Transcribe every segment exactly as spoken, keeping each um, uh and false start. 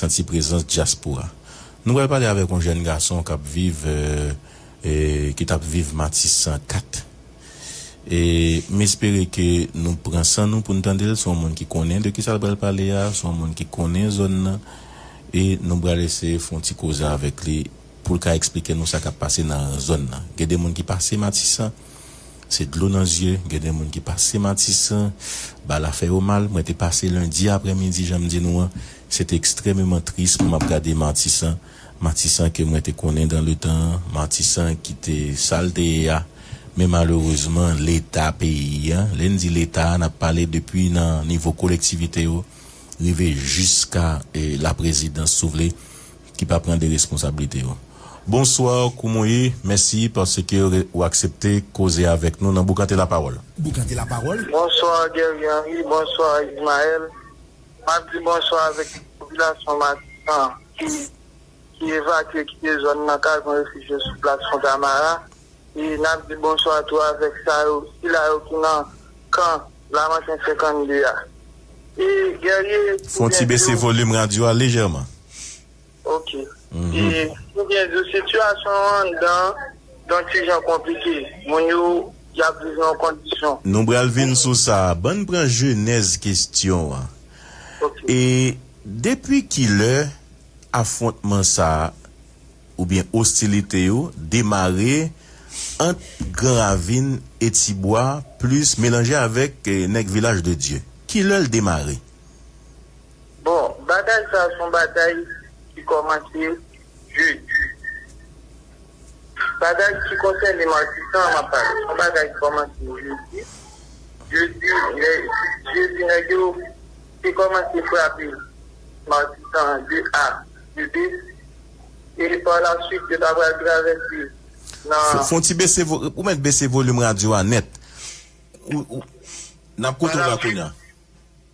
Santi prezans dyaspora. Nou pral pale avèk yon jèn gason k ap viv, e, e, ki t ap viv Matisan kat. E m espere ke nou pran san nou pou n tande l. Se yon moun ki konnen de kisa l pral pale a, se yon moun ki konnen zòn nan. E nou pral eseye fè yon ti koze avèk li pou l ka eksplike nou sa k ap pase nan zòn nan. Gen de moun ki pase Matisan, se dlo nan zye. Gen de moun ki pase Matisan, ba la fè yo mal. Mwen te pase lendi aprèmidi, jan m di nou an, se te ekstrèmeman tris pou m ap gade Matisan. Matisan ke mwen te konnen dan le tan, Matisan ki te sa l te ye a. Men malerezman, leta peyi a, lè n di leta a, n ap pale depi nan nivo kolektivite yo, rive jiska, e, laprezidans, si w vle, ki pa pran de responsablite yo. Bonswa, kouman w ye? Mèsi paske w aksepte koze avèk nou nan Boukante Lapawòl. Boukante Lapawòl. Bonswa, Guerrier Henry. Bonswa, Ismaël. M ap di bonswa avèk popilasyon Matisan ki, ki evakye kite zòn nan, k al pran refij yo sou plas Fontamara. E n ap di bonswa tou avèk sa yo, sila yo ki nan kan Lamanten senkannde a. E Guerrier, fè yon ti bese volim radyo a lejèman. Ok. Mhm. E pou byen di w, sitiyasyon an anndan, yon ti jan konplike. Moun yo, y ap viv nan yon kondisyon. Nou pral vin sou sa. Ban n pran jenèz kesyon an. Ok. E depi kilè afwontman sa a oubyen ostilite yo demare ant Gran Ravin e Tibwa, plis melanje avèk, e, nèg Vilaj de Dye? Kilè l demare? Bon, batay sa a se yon batay ki kòmanse jedi. Bagay ki konsène Matisan an, m ap pale. Se yon bagay ki kòmanse jedi. Jedi, nè-, jedi, nèg yo te kòmanse frape Matisan de A, de B. E pa la swit, yo ta pral travèse nan... Fè, fè yon ti bese vo-, ou mèt bese volim radyo a nèt. Ou, ou, n ap koute w la kounye a.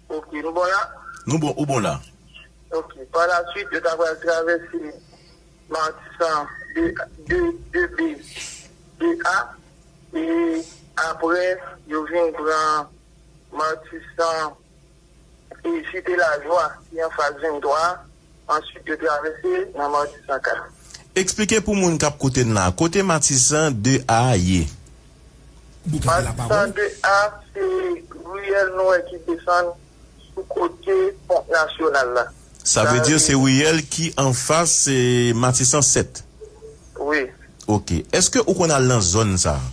Ok, nou bon la? Nou bon, ou bon la. Ok, pa la swit, yo ta pral travèse Matisan de, de, de B, de A, e apre, yo vin pran Matisan e Site Lajwa, ki anfas venntwa a, answit, yo travèse nan Matisan kat. Eksplike pou moun k ap koute n la, kote Matisan de A ye? Matisan de A, se riyèl nou wè ki desann sou kote pon nasyonal la. Sa vle di se riyèl ki anfas, e, Matisan sèt? Wi. Ok. Èske ou konn al nan zòn sa a?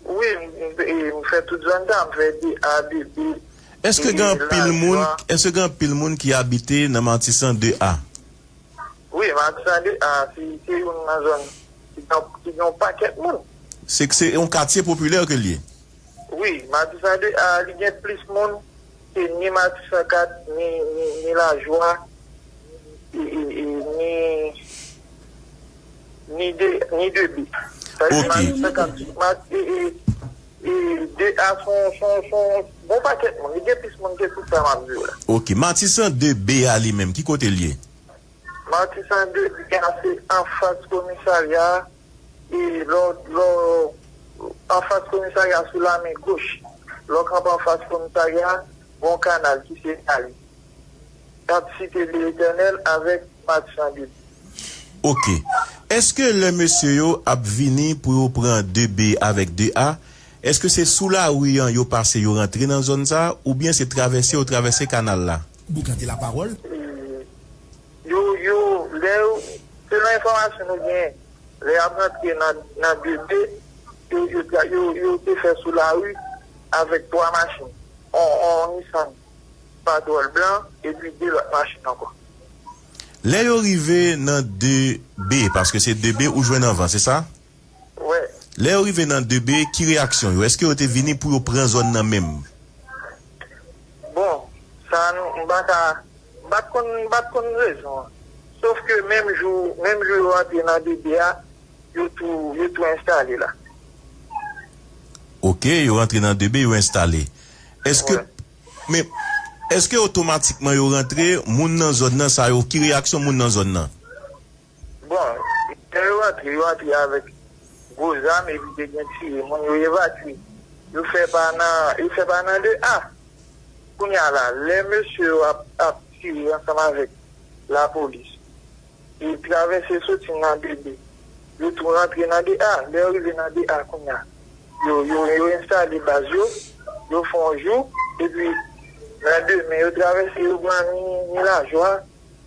Wi, m, m, e, m fè tout zòn sa, m fè de A, de B. Èske gen anpil moun, èske gen anpil moun ki abite nan Matisan de A? Wi, Matisan de A, se, se youn nan zòn ki gen, ki gen yon pakèt moun. Se, se yon katye popilè ke l ye? Wi, Matisan de A, li gen plis moun ke ni Matisan kat, ni, ni, ni Lajwa, e, e, e, ni, ni de, ni de B. Sa vle di Matisan kat, Mat-, e, e, e, de A se yon, se yon, se yon bon pakèt moun. Li gen plis moun ke tout sa m ap di w la. Ok, Matisan de B a li menm, ki kote l ye? Matisan de B a se anfas komisarya a, e lè w, lè w, anfas komisarya sou la men goch. Lè w kanpe anfas komisarya a, gon kanal ki separe ant Site de Letènèl avèk Matisan de B. Ok. Èske lè mesye yo ap vini pou yo pran de B avèk de A, èske se sou lari an yo pase, yo rantre nan zòn sa a, oubyen se travèse yo travèse kanal la? Boukante Lapawòl. Yo, yo, lè yo, selon enfòmasyon nou genyen, lè y ap rantre nan, nan de B, yo, yo, yo, yo te fè sou lari avèk twa machin. On, on Nissan Patrol blan, epi de lòt machin ankò. Lè yo rive nan de B, paske se de B ou jwenn anvan, se sa? Wè. Lè yo rive nan de B, ki reyaksyon yo? Èske yo te vini pou yo pran zòn nan menm? Bon, sa nou, m pa ka, m pa t konn, m pa t konn rezon an. Sof ke menm jou, menm jou yo rantre nan de B a, yo tou, yo tou enstale la. Ok, yo rantre nan de B, yo enstale. Èske, wè, men, èske otomatikman yo rantre, moun nan zòn nan, sa yo, ki reyaksyon moun nan zòn nan? Bon, lè yo rantre, yo rantre avèk gwo zam epi te gen tire, moun yo evakye. Yo fè pa nan, yo fè pa nan de A. Kounye a la, lè mesye yo ap, ap tire ansanm avèk lapolis. Yo travèse soti nan de B. Yo tou rantre nan de A. Lè yo rive nan de A kounye a, yo, yo, yo enstale baz yo. Yo fè yon jou. Epi, nan demen, yo travèse, yo pran ni, ni Lajwa,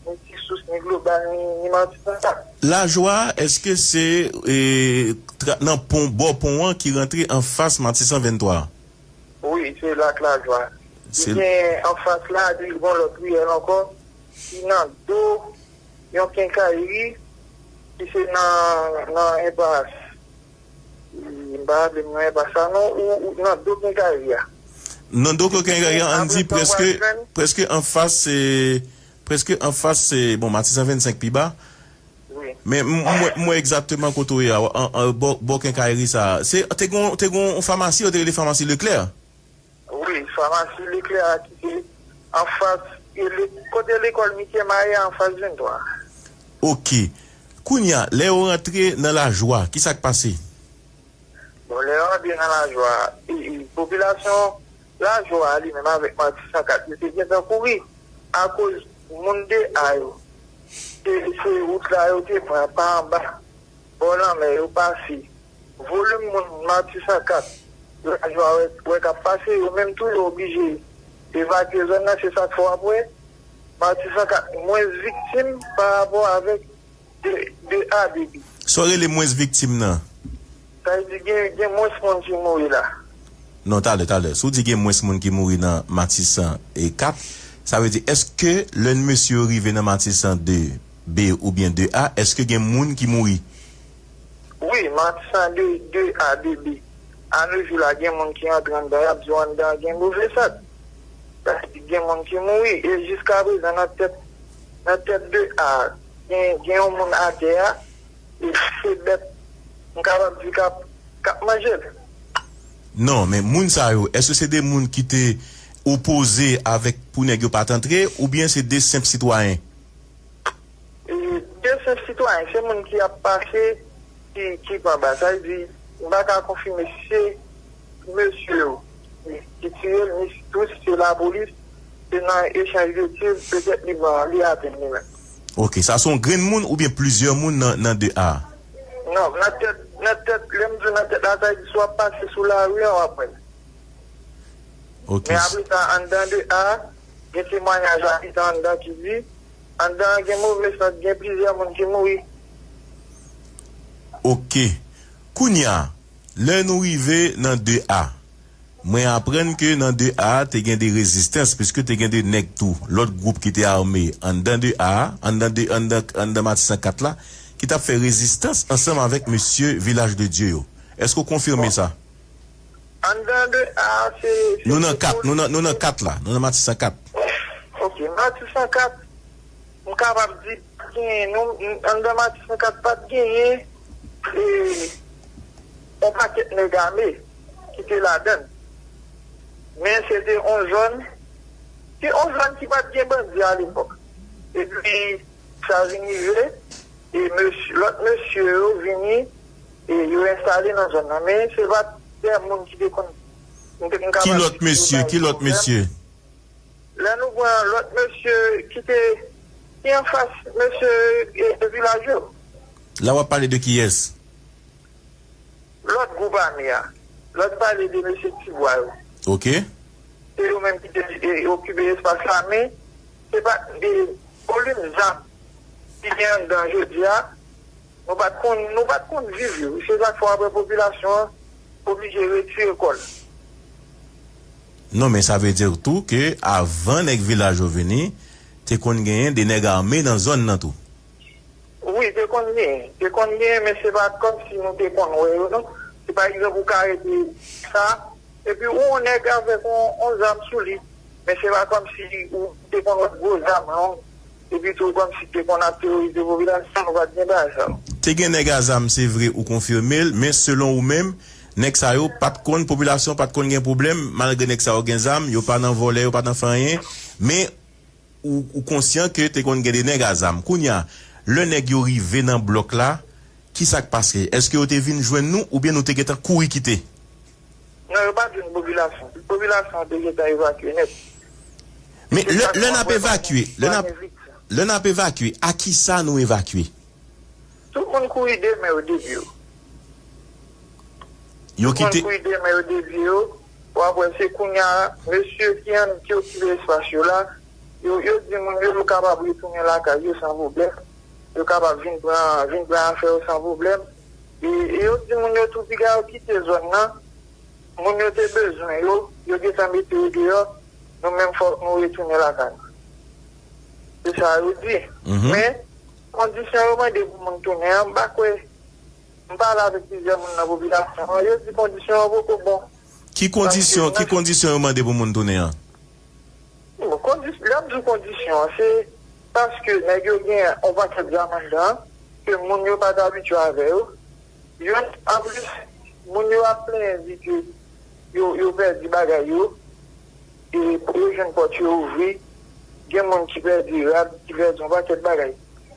ni Ti Sous, ni Global, ni, ni Matisan. Lajwa, èske se, e, tra- nan pon, bò pon an ki rantre anfas Matisan venntwa? Wi, se la k Lajwa. Li gen anfas la, epi gon lòt riyèl ankò, ki nan do yon kenkayri, ki se nan, nan enpas, m pa raple m nan enpas sa non, ou, ou nan do kenkayri a. Nan do kenkayri a, ann di prèske, prèske anfas, e, prèske anfas, e, bon, Matisan vennsenk pi ba. Wi. Men m, m wè, m wè egzakteman kote w ye a, an, an, bò, bò kenkayri sa a. Se, te gon, te gon famasi, yo te rele famasi Leclerc? Wi, famasi Leclerc a ki te anfas, e le-, kote lekòl Mityè Maye a anfas venntwa. Oke. Kounye a, lè yo rantre nan Lajwa, ki sa k pase? Bon, lè yo rantre nan Lajwa, e, e, popilasyon Lajwa a li menm avèk Matisan kat, yo te gentan kouri akoz moun de A yo. Se, se wout la yo te pran pa anba, bò lanmè yo pase. Volim moun Matisan kat, Lajwa wè, wè k ap pase, yo menm tou yo oblije evakye zòn nan, se sa k fè w ap wè Matisan kat mwens viktim pa rapò avèk de, de A de B. Sa w rele mwens viktim nan? Sa vle di gen, gen mwens moun ki mouri la. Non, talè, talè. Si w di gen mwens moun ki mouri nan Matisan e kat, sa vle di, èske lè mesye yo rive nan Matisan de B oubyen de A, èske gen moun ki mouri? Wi, Matisan de, de A de B. Anojou la, gen moun ki antre anndan, y ap di w anndan an gen move sant. Sa vle di gen moun ki mouri. E jiskaprezan, nan tèt, nan tèt de A, gen, gen yon moun atè a, e se bèt, m kapab di k ap, k ap manje l. Non, men moun sa yo, èske se de moun ki te opoze avèk pou nèg yo pa t antre, oubyen se de senp sitwayen? E, de senp sitwayen, se moun ki ap pase, ki, ki pran bal. Sa vle di, m pa ka konfime si se mesye yo ki, ki tire l, ni tou si se lapolis, se nan echanj de tir, petèt li pran, li atenn li menm. Oke, sa se yon grenn moun oubyen plizyè moun nan, nan de A? Non, nan tèt, nan tèt, lè m di w nan tèt la, sa vle di si w ap pase sou lari a, w ap wè l. Oke. Men apre sa, anndan de A, gen temwayaj abitan anndan ki di, anndan an gen move sant, gen plizyè moun ki mouri. Oke. Kounye a, lè nou rive nan de A, mwen aprann ke nan de A te gen de rezistans, piske te gen de nèg tou, lòt gwoup ki te ame anndan de A, anndan de, anndan, anndan Matisan kat la, ki t ap fè rezistans ansanm avèk mesye Vilaj de Dye yo. Èske w konfime sa? Anndan de A, se, se nou nan kat, nou nan, nou nan kat la, nou nan Matisan kat. Ok, Matisan kat, m kapab di, pa t genyen, nou, anndan Matisan kat, pa t genyen, e, yon pakèt nèg ame ki te ladan l. Men se te yon zòn, se yon zòn ki pa t gen bandi alepòk. Epi, sa vin rive, e mesye, lòt mesye yo vini, e yo enstale nan zòn nan. Men se pa t de moun ki te konn, m te, m kapab di lòt mesye, ki lòt mesye? Lè nou pran lòt mesye ki te, ki anfas mesye, e, Vilaj yo. La w ap pale de kiyès? Lòt gwoup ame a. Lè n pale de mesye Tibwa yo. Ok. Se yo menm ki te, e, okipe espas la, men se pa, e, volim zam ki gen anndan jodi a, nou pa t konn, nou pa t konn viv yo. Se sa k fè w ap wè popilasyon an oblije retire kò l. Non, men sa vle di tou ke avan nèg Vilaj yo vini, te konn genyen de nèg ame nan zòn nan tou. Wi, te konn genyen. Te konn genyen, men se pa kòmsi nou te konn wè yo, non. Si pa egzanp, ou ka rete sa, epi ou wè yon nèg avèk yon, yon zam sou li, men se pa kòmsi ou te konn wè gwo zam, non. Epi tou, kòmsi te konn ap teworize popilasyon, nou pa t gen bagay sa yo. Te gen nèg a zam, se vre, ou konfime l, men selon ou menm, nèg sa yo pa t konn, popilasyon pa t konn gen pwoblèm, malgre nèg sa yo gen zam, yo pa nan vòlè, yo pa nan fè anyen, men ou, ou konsyan ke te konn gen de nèg a zam. Kounye a, lè nèg yo rive nan blòk la, ki sa k pase? Èske yo te vin jwenn nou oubyen nou te gentan kouri kite? Non, yo pa t jwenn popilasyon. Popilasyon an te gentan evakye nèt. Men lè, lè n ap evakye, lè n ap, Lè n ap evakye, a kisa nou evakye? Tout moun kouri de men yo, de pye yo. Yo kite. Tout moun kouri de men yo, de pye yo. W ap wè se kounye a, mesye ki ann, ki okipe espas yo la, yo, yo di moun yo, yo kapab retounen lakay yo san pwoblèm. Yo kapab vin pran, vin pran afè yo san pwoblèm. E, e yo di moun yo tou, piga yo kite zòn nan. Moun yo te bezwen yo, yo gentan mete yo deyò. Nou menm, fòk nou retounen lakay nou. Se sa yo di. Mhm. Men, kondisyon yo mande pou moun tounen an, m pa kwè. M pale avèk plizyè moun nan popilasyon an, yo di kondisyon an poko bon. Ki kondisyon, ki kondisyon yo mande pou moun tounen an? Bon, kondis-, lè m di w kondisyon an, se paske nèg yo gen yon pakèt zam anndan, ke moun yo pa t abitye avè yo. Youn, anplis, moun yo ap plenyen di ke yo, yo pèdi bagay yo, e pou yo jwenn pòt yo ouvri, gen moun ki pèdi rad, ki pèdi yon pakèt bagay.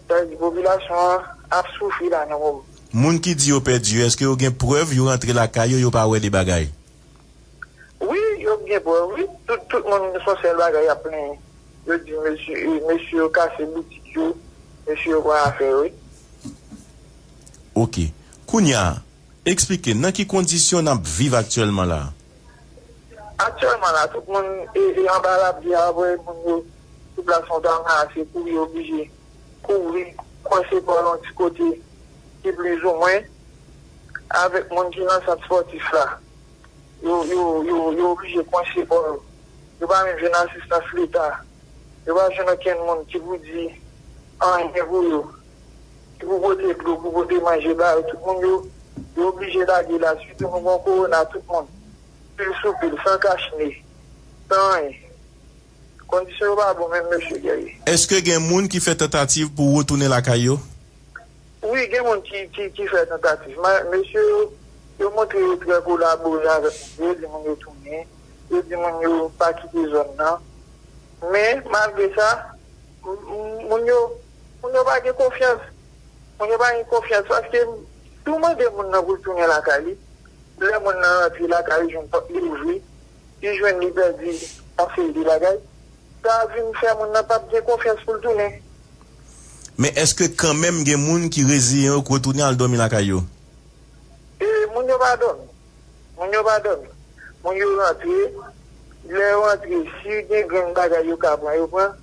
Sa vle di popilasyon an ap soufri la nan moman. Moun ki di yo pèdi yo, èske yo gen prèv yo rantre lakay yo, yo pa wè de bagay? Wi, yo gen prèv, wi. Tout, tout moun se yon sèl bagay y ap plenyen. Yo di mesye, e, mesye yo kase boutik yo, mesye yo pran afè yo, wi. Ok. Kounye a, eksplike n nan ki kondisyon n ap viv aktyèlman la? Aktyèlman la, tout moun e, e anba lapli a, vre, moun yo, tout la son ta anase, kouri oblije kouri, kwense kò l yon ti kote ki plizoumwen avèk moun ki nan sant espòtif la. Yo, yo, yo, yo oblije kwense kò yo. Yo pa menm jwenn asistans Leta. Yo pa jwenn okenn moun ki pou di anyen pou yo, ki pou pote dlo, pou pote manje ba yo. Tout moun yo, yo oblije lage la. Sitou nou gen kowona, tout moun, pil sou pil, san kach ne, san anyen. Kondisyon yo pa bon menm, mesye Guerrier. Èske gen moun ki fè tantativ pou retounen lakay yo? Wi, gen moun ki, ki, ki fè tantativ. Ma-, mesye yo, yo montre yo trè kolabore avèk moun yo, yo di moun yo tounen, yo di moun yo pa kite zòn nan. Men, malgre sa, m-, m-, moun yo, moun yo pa gen konfyans. Moun yo pa gen konfyans paske si w mande moun nan pou l tounen lakay li, lè moun nan rantre lakay li, jwenn pòt li ouvri, li jwenn li pèdi yon seri de bagay, sa vin fè moun nan p ap gen konfyans pou l tounen. Men èske kanmenm gen moun ki reziyen yo, ki retounen al dòmi lakay yo? E moun yo pa dòmi. Moun yo pa dòmi. Moun yo rantre. Lè yo rantre, si gen grenn bagay yo ka pran, yo pran.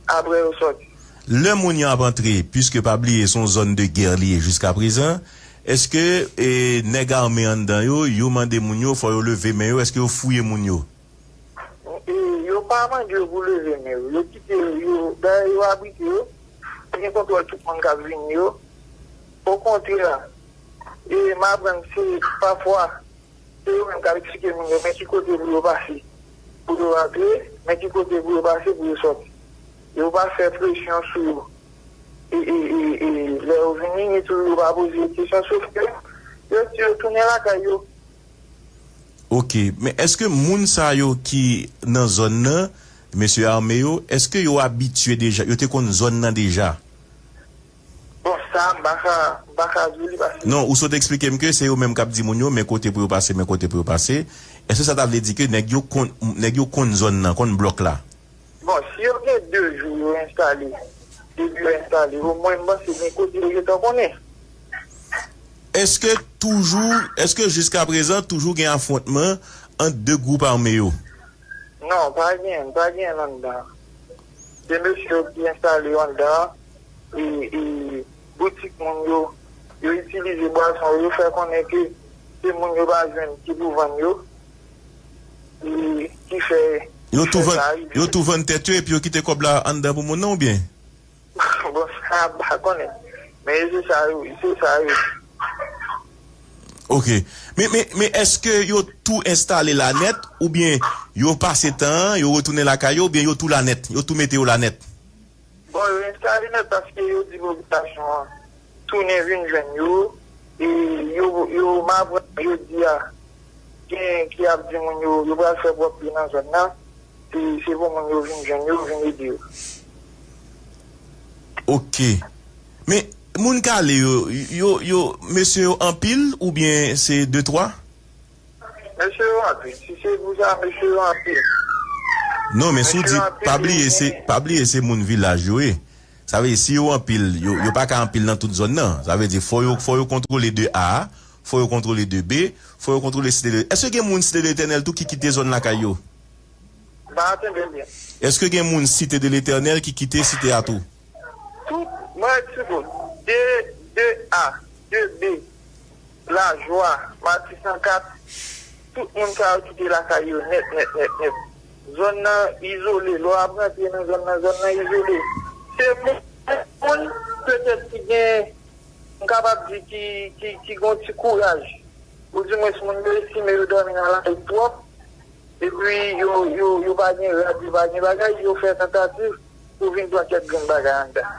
Apre yo sòti. Lè moun yo ap antre, piske pa bliye se yon zòn de gè li ye jiskaprezan, èske, e, nèg ame anndan yo, yo mande moun yo, fò yo leve men yo, èske yo fouye moun yo? E, yo pa mande yo pou leve men yo. Yo kite yo, yo, dayè yo abrite yo. Yo gen kontwòl tout moun k ap vini yo. Okontrè, e, m aprann se pafwa, se yo menm k ap eksplike moun yo, men ki kote pou yo pase, pou yo rantre, men ki kote pou yo pase, pou yo sòti. Yo pa fè presyon sou yo. E, e, e, e, lè yo vini, ni tou yo pa poze yo kesyon, sof ke yo di yo tounen lakay yo. Ok, men èske moun sa yo ki nan zòn nan, mesye ame yo, èske yo abitye deja, yo te konn zòn nan deja? Bon, sa, m pa ka, m pa ka di w li paske. Non, ou sot eksplike m ke se yo menm k ap di moun yo, men kote pou yo pase, men kote pou yo pase. Èske sa ta vle di ke nèg yo konn, nèg yo konn zòn nan, konn blòk la? Bon, si yo gen de jou yo enstale, depi yo enstale, omwen m panse gen kote yo gentan konnen. Èske toujou, èske jiskaprezan toujou gen afwontman ant de gwoup ame yo? Non, pa gen, pa gen anndan. Se mesye yo ki enstale yo anndan, e, e boutik moun yo, yo itilize bwason yo, yo fè konnen ke se moun yo pa jwenn ki pou vann yo, e ki fè, yo tou vann, yo tou vann tèt yo epi yo kite kòb la anndan pou moun nan oubyen? Bon, sa m pa konnen. Men se sa yo, se sa yo. Ok. Men, men, men èske yo tou enstale la nèt, oubyen yo pase tan an, yo retounen lakay yo, oubyen yo tou la nèt, yo tou mete yo la nèt? Bon, yo enstale nèt paske yo di popilasyon an tounen vin jwenn yo, e yo, yo m aprann yo di a, gen ki ap di moun yo, yo pral fè pwòpte nan zòn nan, se, se pou moun yo vin jwenn yo, vin ede yo. Ok. Men, moun Kale yo, yo, yo, mesye yo anpil oubyen se de twa? Mesye yo anpil. Si se pou sa, mesye yo anpil. Non, men si w di, pa bliye, se, pa bliye, se moun vilaj yo ye. Sa vle di, si yo anpil, yo, yo pa ka anpil nan tout zòn nan. Sa vle di, fò yo, fò yo kontwole de A a, fò yo kontwole de B, fò yo kontwole Site de. Èske gen moun Site de Letènèl tou ki kite zòn lakay yo? M pa tande byen. Èske gen moun Site de Letènèl ki kite site a tou? Tout, mwen di w, de, de A, de B, Lajwa, Matisan kat, tout moun sa yo kite lakay yo nèt, nèt, nèt, nèt. Zòn nan izole, lè w ap rantre nan zòn nan, zòn nan izole. Se moun, moun petèt ki gen, m kapab di ki, ki, ki gen yon ti kouraj. Oudimwens moun yo estime yo dòmi nan lari twòp, epi yo, yo, yo pa gen rad, yo pa gen bagay, yo fè tantativ pou vin pran kèk grenn bagay anndan.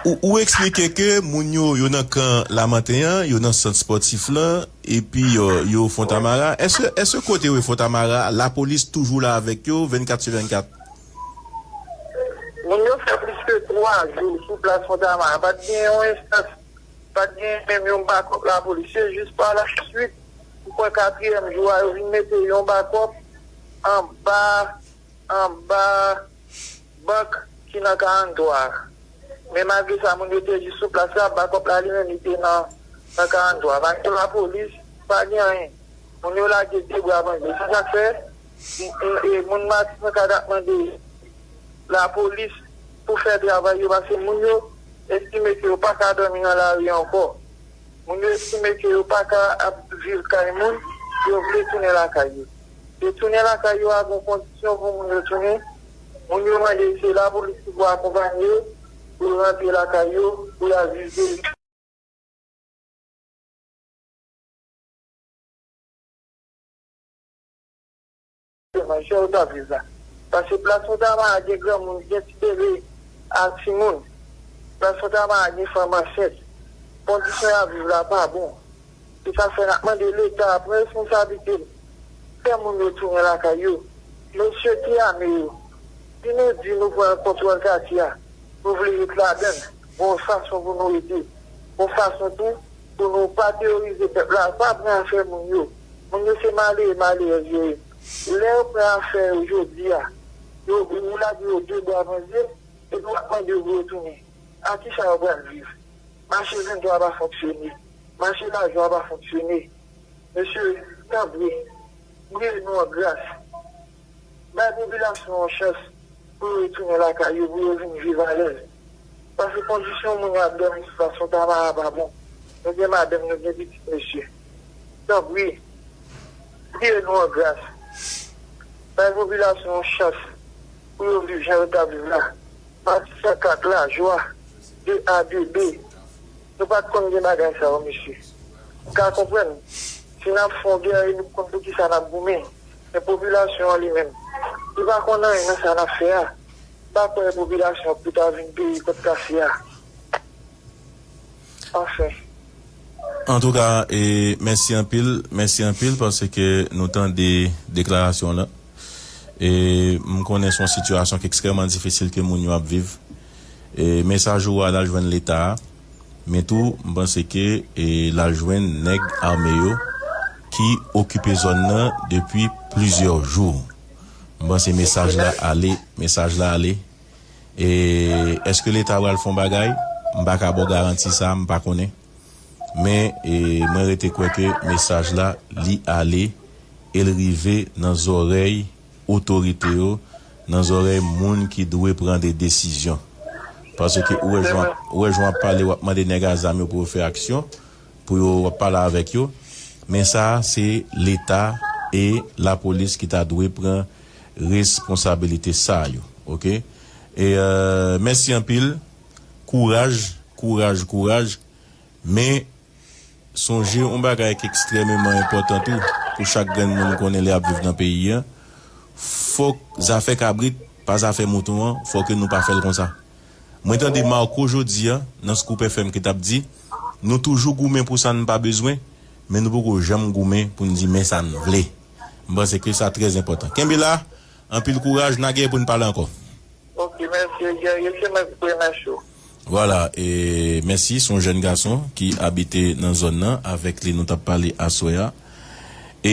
Ou, ou eksplike ke moun yo, yo nan kan Lamanten an, yo nan sant spòtif lan, epi yo, yo Fontamara. Èske, èske kote yo Fontamara, lapolis toujou la avèk yo vennkat sou vennkat? Moun yo fè plis ke twa jou sou plas Fontamara. Pa t gen yon enstans, pa t gen menm yon bakòp lapolis. Se jis pa la swit, m kwè katriyèm jou a, yo vin mete yon bakòp anba, anba bank ki nan karanntwa a. Men malgre sa, moun yo te jis sou plas la, bakòp la li menm li te nan, nan karanntwa a. Pa gen lapolis, pa gen anyen. Moun yo lage de bra pran de. Se sa k fè, m, m, e moun Matisan kat ap mande lapolis pou fè travay yo, paske moun yo estime ke yo pa ka dòmi nan lari ankò. Moun yo estime ke yo pa ka ap viv kay moun, yo vle tounen lakay yo. E tounen lakay yo a gon kondisyon pou moun yo tounen. Moun yo mande se lapolis ki pou akonpanye yo, pou yo rantre lakay yo, pou y al viv de. Jan yo t ap viv la. Paske plas Fontamara gen granmoun, gen ti bebe ak timoun. Plas Fontamara gen fanm ansent. Kondisyon y ap viv la pa bon. Se sa k fè n ap mande Leta pran responsablite l, fè moun yo tounen lakay yo. Mesye ki ame yo, si nou di nou pran kontwòl katye a, nou vle ret ladan l, gon fason pou nou rete, gon fason tou pou nou pa teworize pèp la, pa pran afè moun yo. Moun yo se malere, malerèz yo ye. Lè yo pran afè yo jodi a, yo, nou lage yo de bra pran de, epi w ap mande yo pou yo tounen. A kisa yo pral viv? Mache venntwa pa fonksyone. Mache Lajwa pa fonksyone. Mesye, tanpri, priye nou an gras. Bay popilasyon an yon chans pou yo retounen lakay yo, pou yo vin viv alèz. Paske kondisyon moun yo ap dòmi sou plas Fontamara pa bon. Nou gen madanm, nou gen pitit, mesye. Tanpri, priye nou an gras. Bay popilasyon an yon chans pou yo viv jan yo t ap viv la. Matisan kat, Lajwa, de A, de B. Nou pa t konn gen bagay sa yo, mesye. M ka konprann, si n ap fè yon gè, e nou konn pou kisa n ap goumen. Men popilasyon an li menm, li pa konn anyen nan sa n ap fè a. M pa kwè popilasyon an pou ta vin peye kòb kase a. Anfen. Antouka, e, mèsi anpil, mèsi anpil paske nou tande deklarasyon w lan. E m konnen se yon sitiyasyon ki ekstrèmman difisil ke moun yo ap viv. E mesaj ou a, l al jwenn Leta a, men tou, m panse ke, e, l al jwenn nèg ame yo ki okipe zòn nan depi plizyè jou. M panse mesaj la ale, mesaj la ale. E èske Leta pral fè yon bagay? M pa ka ba w garanti sa, m pa konnen. Men, e, mwen rete kwè ke mesaj la, li ale e l rive nan zòrèy otorite yo, nan zòrèy moun ki dwe pran de desizyon. Paske ou wè jan, ou wè jan w ap pale, w ap mande nèg a zam yo pou yo fè aksyon, pou yo, w ap pale avèk yo. Men sa, se Leta e lapolis ki ta dwe pran responsabilite sa yo, oke? E, e, mèsi anpil. Kouraj, kouraj, kouraj. Men, sonje yon bagay ki ekstrèmeman enpòtan tou pou chak grenn moun konnen lè y ap viv nan peyi a. Fòk zafè kabrit, pa zafè mouton an, fòk nou pa fè l konsa. Mwen tande Marco jodi a, nan Scoop F M ki t ap di, nou toujou goumen pou sa n pa bezwen, men nou poko janm goumen pou n di men sa n vle. M panse ke sa trè enpòtan. Kenbe la, anpil kouraj, n a gen pou n pale ankò. Ok, mèsi, Guerrier, se mwen ki pou remèsye w. Vwala, e mèsi, se yon jèn gason ki abite nan zòn nan, avèk li nou t ap pale aswè a.